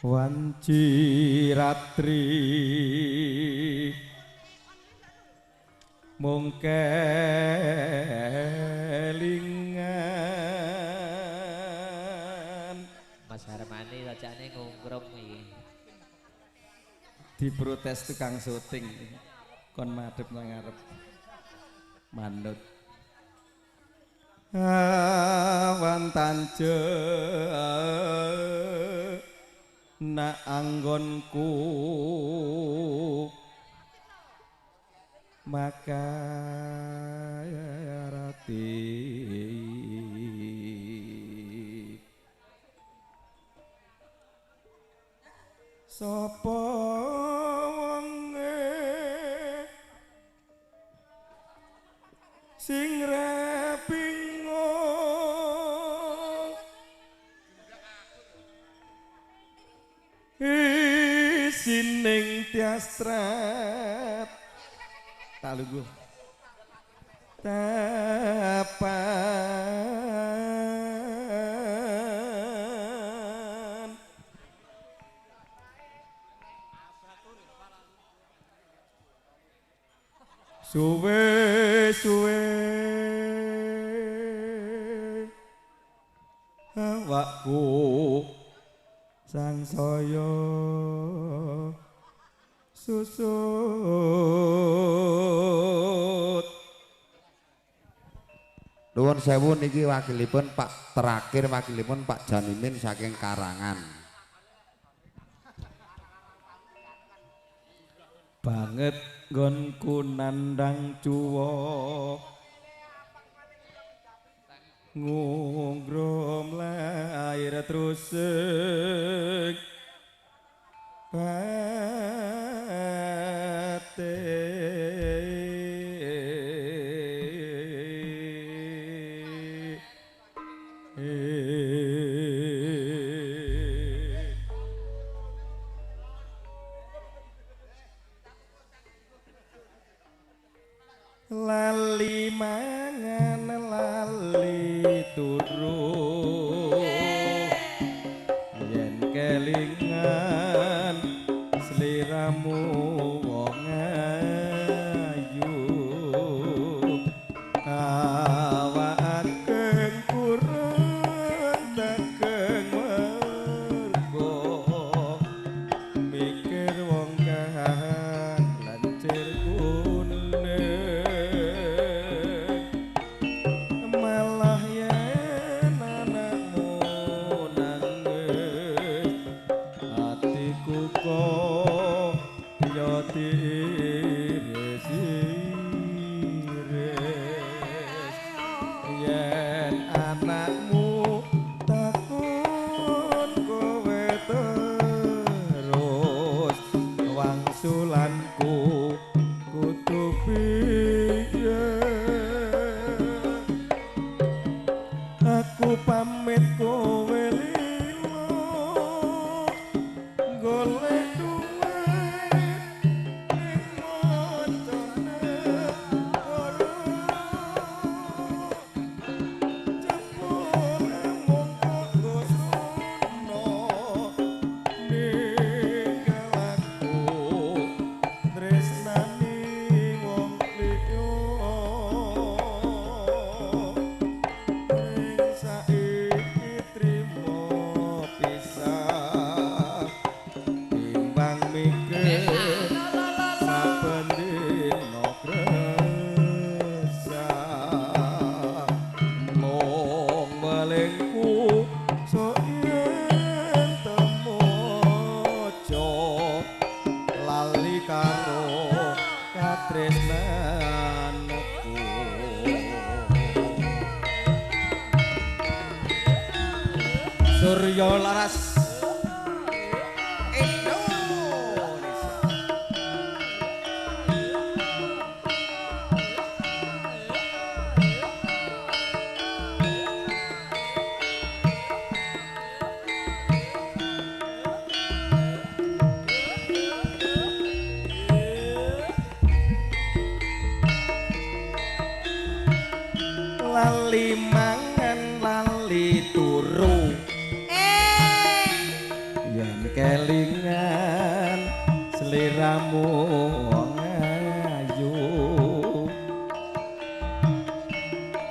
Wanci ratri mung kelingan. Mas Harmani sajane ngungkrum iki. Diprotes tukang syuting kon madhep nang ngarep manut. Awan tanje nak anggonku maka rati sapa wonge sing ra bingung isining tiastrat tak lungguh tapan suwe suwe awakku sangsaya susut. Nuwun sewu niki wakilipun Pak terakhir wakilipun Pak Janimin saking Karangan. Banget nggonku nandang cuwa ngungrum lair trusek batin. Lali mangan lali turu yen kelingan sliramu wong ayu awak ageng kurang dageng mergo mikir wong kang lancir kuning malah yen anakmu nangis atiku kok ya diiris-iris yen anakmu takon kowe terus wangsulanku kudu piye. Aku pamit kowe lilo golek duit ning mancanegara jebule mung kanggo sono ninggal aku tresnani wong liya. Ning saiki trimo pisah timbang mikir saben dina gresah mung welingku sok yen temojo lali karo katresnanku. Surya Laras Indonesia. Lali mangan lali turu yen kelingan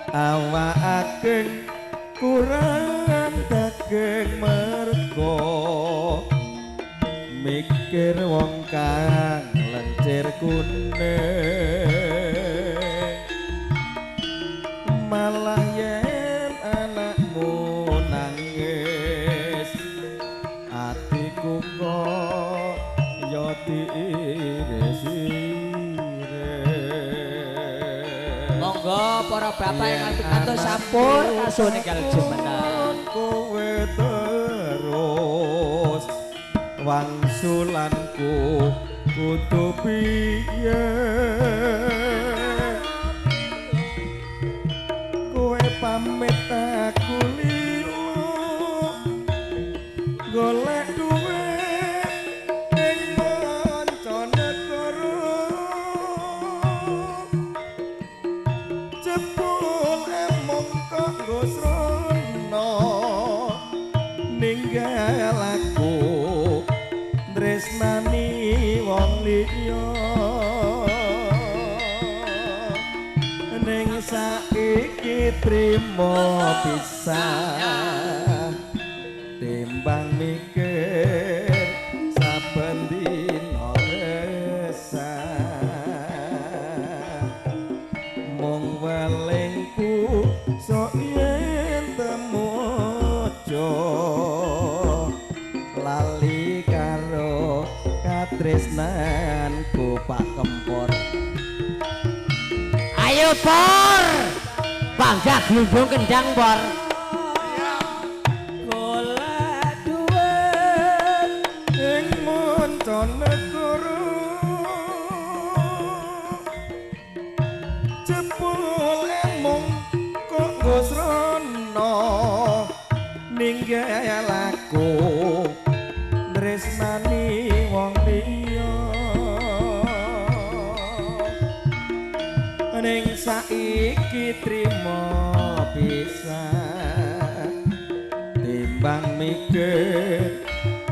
Awak ageng kurang daging mergo mikir wong kang lencir kuning malah yen anakmu nangis atiku kok ya diiris-iris. Monggo para bapak ingkang pikantuk sampur kasuwun enggal jumeneng. Kowe terus wangsulanku kudu piye kowe pamit aku lilu golek duwit ing mancanegara jebul emong kok nggo srana ninggal aku tresnani wong liya ning saiki trimo pisah timbang mikir saben dina resah mung welingku sok yen temu aja lali karo katresnanku Pak Kempor. Ayo Por, bangga glundung kendang Por. Golek duwit ing mancanegara jebul emung kok nggo srana ninggal aku tresnani wong liya ning saiki trimo pisah timbang mikir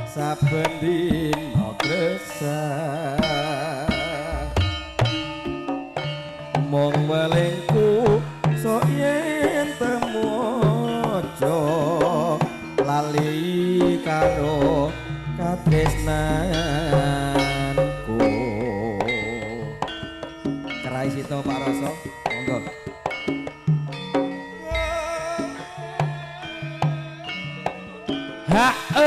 saben dina gresah mung welingku sok yen temu aja lali karo katresnanku. Kerai sito Pak Roso, monggo. Ha ha.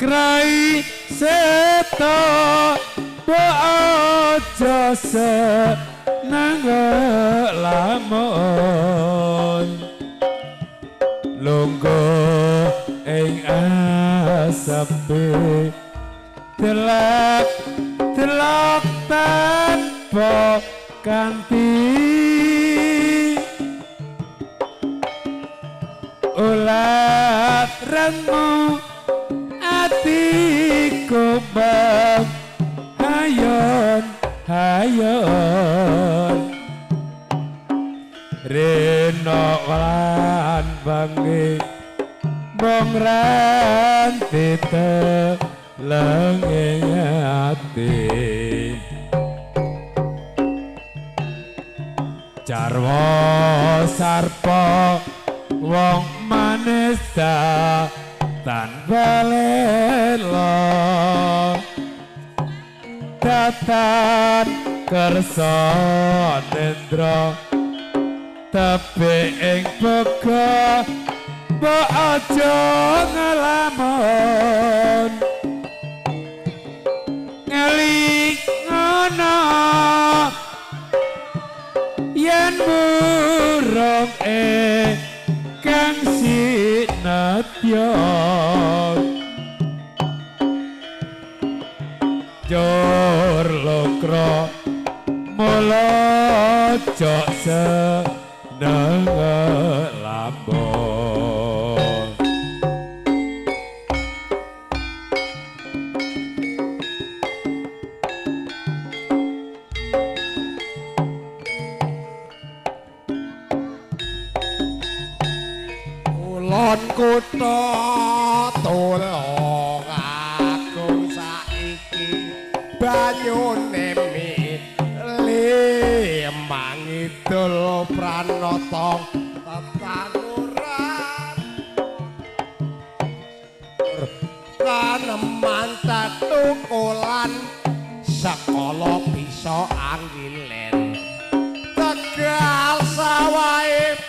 Krai seto aja seneng lamun lungguh ing asepe delok delok tanpa kanthi ulat rengmu atiku bang hayon hayon reno lan bengi mung ranti telenge ati jarwo sarpa wong manis tanpa lelo datan kersa nendra tebe ing bega mbok aja nglamun ngeling ngono yen murung madya jor lokro mula jok seneng lambon. Kulon kutha Tulung Agung saiki banyune mili mangidul pranata tetanuran taneman tetukulan sekala bisa anggilir Tegal sawahe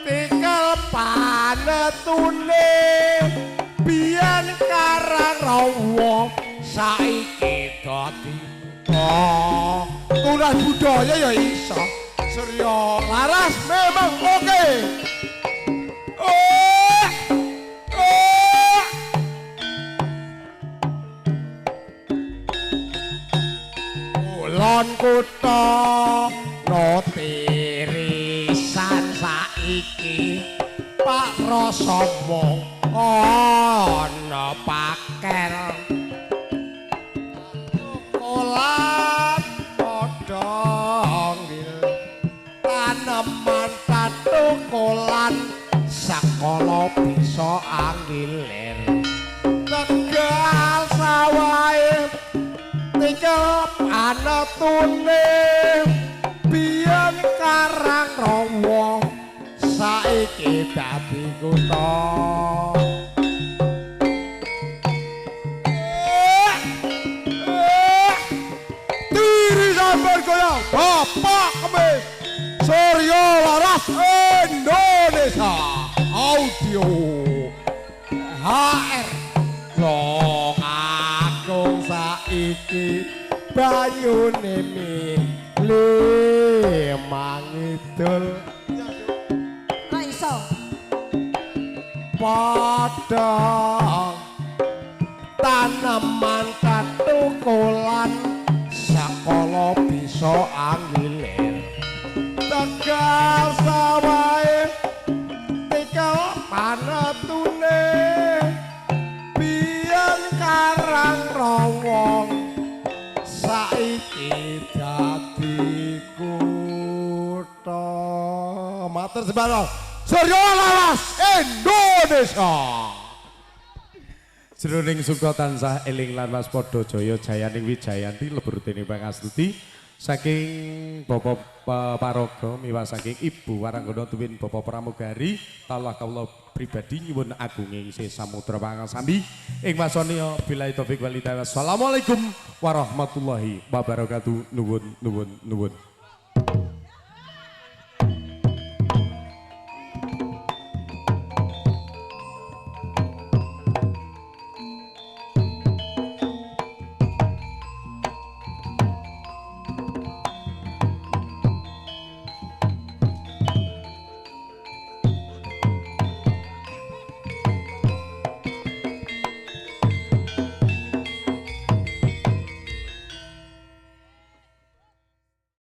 tikel panetune biyen karang rawa saiki dadi tunas budaya ya iso. Surya Laras memang oke. Oh, oh. Kulon kutha notirisan saiki Pak rasa mung ana pakel kolam padha nggil taneman tatukulan sakala bisa anggilir Tegal sawahe tikel anetune biyen karang rawa saiki dadi kutha. Tirisan bergoyang Bapak Kemis Surya Laras Indonesia Audio HR Tulung Agung saiki banyune mili mangidul Ora iso. Padha taneman tatukulan sakala bisa anggilir Tegal sawahe tikel panetune biyen karang rawa saiki dadi kutha. Matur sembah Surya Laras Indonesia. Jroning suka tansah eling lan waspada jaya jayaning wijayanti lebur dening pangastuti saking Bapak Paraga miwah saking Ibu Waranggana tuwin Bapak Pramugari talah kawula pribadi nyuwun agunging sih samudra pangasambi ing wasana billahi taufik wal hidayah. Wassalamualaikum warahmatullahi wabarakatuh. Nuwun nuwun nuwun.